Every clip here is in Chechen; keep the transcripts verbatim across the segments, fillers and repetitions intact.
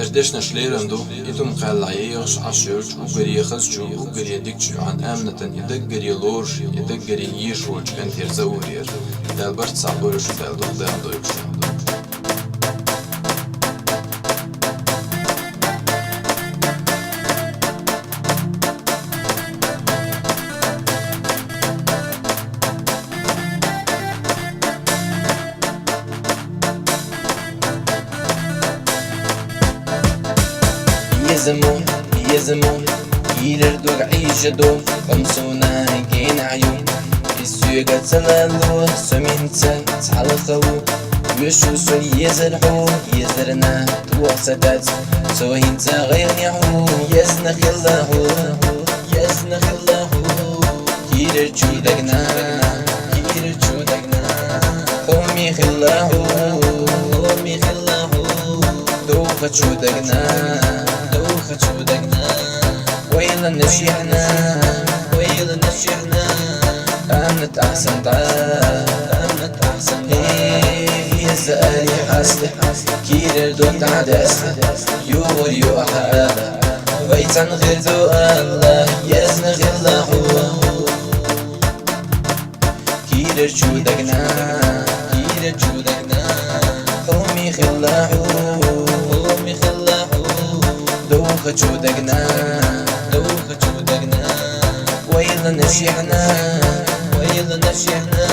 Ер дешнаш лерхӀам ду, итум кхаьллахь егӀаш Ӏаш йолчу уггаре хазачу, уггаре дикачу йоӀан Аминатан и даггаре лоруш, и даггаре езаш волчу кӀантера Заурера. Дала барт схьабойла шу, Дала дукха даха дойла шу. Езамо, езамо, кийрара дог Ӏийжадо, хӀума суна генахь ю. Иза соьга ца лало, со минца цхьалха ву. Вуьшу суна езар хьо, езарна тоха ца дац, со хӀинца гӀайгӀане хьу, езна хилла хьо, езна хилла хьо. Кийрара чу дагна, кийрара чу дагна, хӀума хилла хьо, хӀума хилла хьо. Довха чу дагна, довха чу дагна, вайла нешехьна, вайла нешехьна. Аминат ахьсан дӀа, Аминат ахьсан дӀа. Э, еза али хьаста, кийрара дог дӀадаста, югӀур ю ахьа ала. Вай цхьаьна хир ду ала, езна хилла хьо. Кийрара чу дагна, кийрара чу дагна, хӀума хилла хьо, хӀума хилла хьо. Довха чу дагна, довха чу дагна, вайла нешехьна, вайла нешехьна.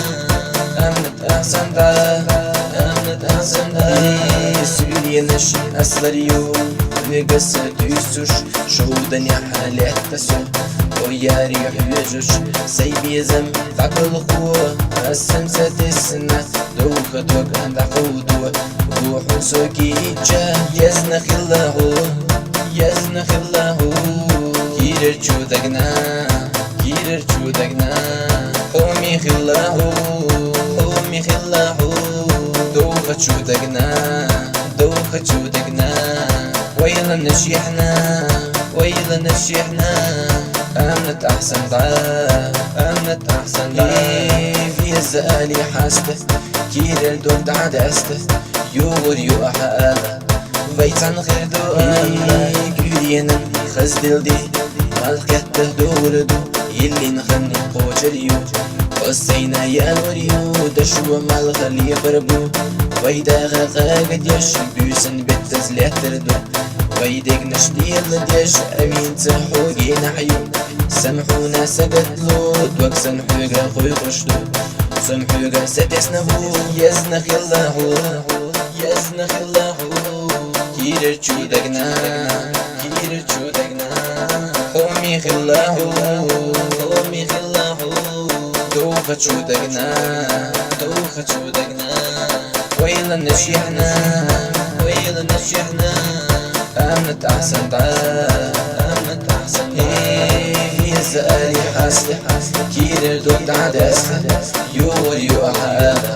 Аминат ахьсан дӀа, Аминат ахьсан дӀа. Суьйленаш аслар ю, вегаса дуьйцуш, шовданехь лаьтта со. О яри хьоьжуш, сайн безам дӀакхалхо, ас санна ца тесна, довха дог дӀакховдо. Ву хьуна со кийча, езна хилла хьо, езна хилла хьо. Кийрара чу дагна, кийрара чу дагна, хӀума хилла хьо, хӀума хилла хьо. Довха чу дагна, довха чу дагна, вайла нешехьна, вайла нешехьна. Аминат ахьсан дӀа, Аминат ахьсан дӀа. Э, веза али хьаста, кийрара дог дӀадаста, югӀур ю ахьа ала. Вай цхьаьна хир ду ала, гуьйренан хазделди, малх кхетта догӀур ду, йиллина хан кхочур ю. Хьо сайна ялор ю, дашо малх лепар бу. Вай даха къагадеш, буьйсан беттаза лаьттар ду. Вай дегнаш леладеш, аминца хьо генахь ю. Сам хьуна сагатдо, дог сан хьоьга кхойкхуш ду. Сам хьоьга сатесна ву, езна хилла хьо, езна хилла хьо. Кийрара чу дагна, кийрара чу дагна, хӀума хилла хьо, хӀума хилла хьо. Довха чу дагна, довха чу дагна, вайла нешехьна, вайла нешехьна. Аминат ахьсан дӀа, Аминат ахьсан дӀа. Э, веза али хьаста, кийрара дог дӀадаста, югӀур ю ахьа ала.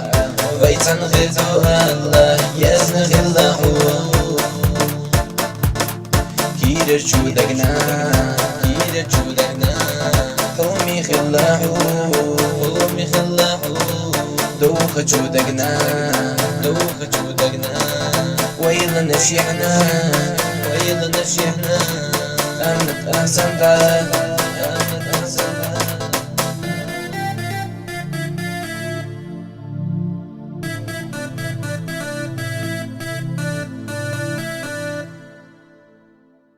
Вай цхьаьна хир ду ала, езна хилла хьо. Кийрара чу дагна, кийрара чу дагна, хӀума хилла хьо, хӀума хилла хьо. Довха чу дагна, довха чу дагна, вайла нешехьна, вайла нешехьна. Аминат ахьсан дӀа,